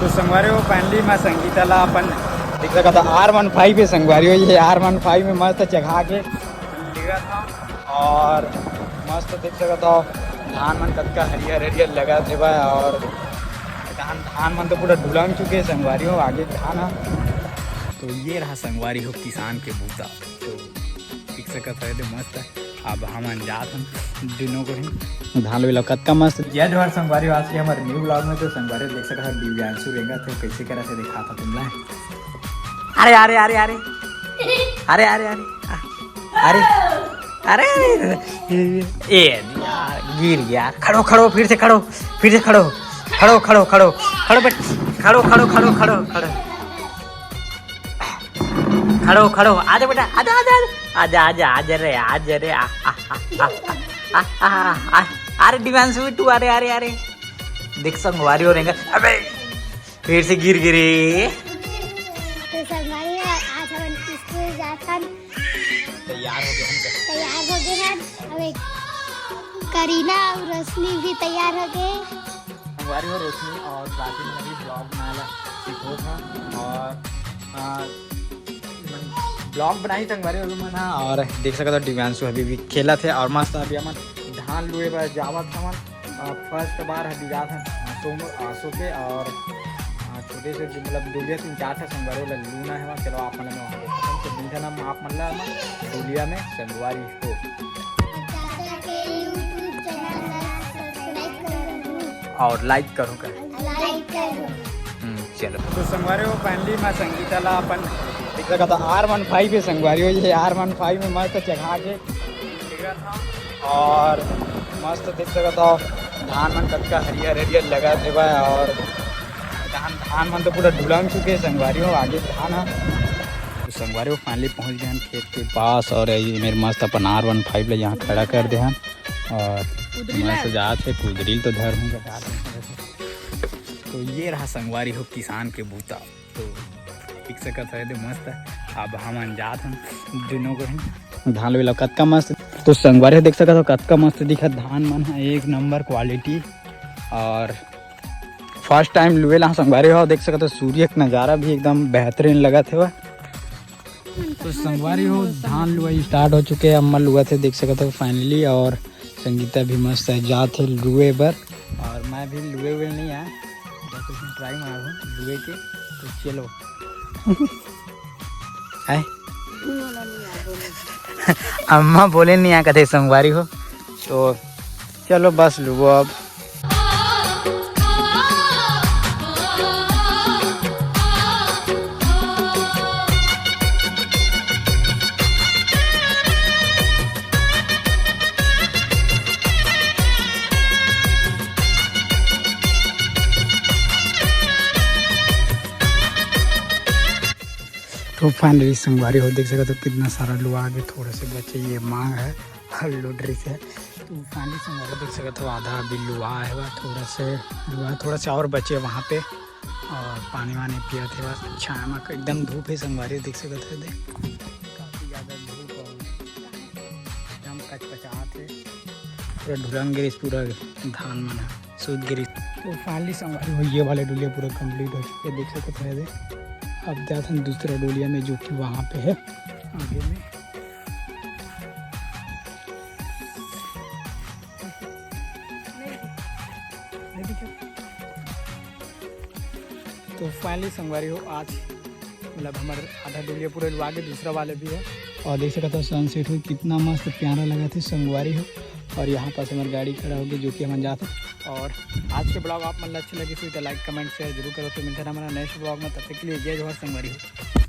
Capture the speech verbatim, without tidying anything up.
तो संगवारी हो, finally मैं संगीता ला अपन देख सकत हो, आर वन फाइव हे संगवारी हो, ये आर वन फाइव में मस्त चघा के लेगत हँव। और मस्त देख सकत हो, धान मन कतका हरियर हरियर लगत हेवय। और धान, धान मन तो पूरा डुलंग चुके हे संगवारी हो, आगे धान ह। तो ये रहा संगवारी हो किसान के बूता। तो देख सकत हो, ये दे मस्त हे। अब हमन जात हन दुनों को ही धान लुए ला। कतका मस्त। जय जोहार संगवारी हो, आज के हमर new vlog में तो संगवारी देख सकत हो, दिव्यांशु रेंगत हे, कइसे करत हे दिखात हँव तुमला। अरे, अरे, अरे, अरे। अरे, अरे, अरे। आ, अरे, अरे, ए, यार, गिर गया। खड़ो, खड़ो, फिर से खड़ो, फिर से खड़ो। खड़ो, खड़ो, खड़ो, खड़ो बेट, खड़ो, खड़ो, खड़ो, खड़ो, खड़ो। खड़ो, खड़ो, आजा बेटा, आजा, आजा, आजा, आजा, आजा रे, आजा रे, आ, आ, अरे दिव्यांशु बिट्टू, अरे, अरे, अरे। देख संगवारी हो रेंगत, अबे, फिर से गिर गिरी। तो संगवारी हो, आज हमन स्कूल जाथन। तैयार हो गए हम। तैयार हो गए हन। अब एक करीना और रोशनी भी तैयार हो गए। संगवारी हो, रोशनी और प्राची मन अभी vlog बनाए ला सीखोत हे। और, आ, vlog बनाही संगवारी हो मन ह। और देख सकत हो, दिव्यांशु अभी भी खेलत हे और मस्त अभी हमन धान लुए बर जावत हवन। अ, first बार ह बिगात हन आसो म-, आसो के। और, अ, छोटे से जो, मतलब, डोलिया तीन चार ठा संगवारी वाला लूना हे वहाँ। चलो, आप मन ल मैं वहाँ देखाथन। तो मिलथन हम आप मन ल हमर डोलिया में संगवारी हो। और like करो कर। हम्म, चलो। तो संगवारी हो, finally मैं संगीता ला अपन देख सकत हो, आर वन फाइव हे संगवारी हो, ये आर वन फाइव में मस्त चघा के और मस्त देख सकत हो, धान मन कतका हरियर हरियर लगत हेवय। और धान, धान मन तो पूरा डुलंग चुके हे संगवारी हो, आगे धान ह। तो संगवारी हो, finally पहुँच गए हन खेत के पास और ये मेर मस्त अपन आर वन फाइव ला यहाँ खड़ा कर दे हन। और कुदरी मस्त ला। जात हे, कुदरी ल तो धर हूँ, बता दे। तो ये रहा संगवारी हो किसान के बूता। तो देख सकत हो, ये दे मस्त। अब हमन जात हन दुनों को ही धान लुए ला। कतका मस्त। तो संगवारी हो, देख सकत हो, कतका मस्त दिखत धान मन ह, एक नंबर quality। और first time लुए ला संगवारी हो, देख सकत हो, सूर्य के नजारा भी एकदम बेहतरीन लगत हे। तो संगवारी हो, धान लुआई start हो चुके हे, अम्मा लुआत हे, देख सकत हो, finally। और संगीता भी मस्त हे, जात हे लुए बर। और मैं भी लुए हुए नहीं आया, बस उसमें try मार हूँ लुए के। तो चलो। है? अम्मा बोले नहीं आ कथे संगवारी हो। तो चलो बस लुबो अब। तो finally संगवारी हो, देख सकत हो कितना सारा लुआ आगे, थोड़ा से बचे ये मांग है और लुडरी से। तो finally संगवारी देख सकत हो आधा अभी लुआ है, थोड़ा से लुआ, थोड़ा से और बचे वहाँ पे। और पानी वानी पिया थे बस। छाया में एकदम धूप है संगवारी, देख सकत हो दे, काफ़ी ज़्यादा धूप और एकदम कचकचाहट है, पूरा ढुलंग गिरिस, पूरा धान मन ह सूत गिरिस। तो finally संगवारी हो, ये वाले डोलिया पूरा complete हो चुके, देख सकत हो दे। अब जात हन दूसरा डोलिया में, जो कि वहाँ पे है आगे में। तो finally संगवारी हो, आज मतलब हमर आधा डोलिया पूरा लुआ के दूसरा वाले भी है। और देख सकत हो sunset हो, कितना मस्त प्यारा लगा थे संगवारी हो। और यहाँ पास हमार गाड़ी खड़ा हो गया, जो कि हमन जात हन। और आज के vlog आप मन ला अच्छा लगे तो like comment share जरूर करो। तो मिलते हैं हमारा next vlog में, तब तक के लिए जय जोहार संगवारी हो।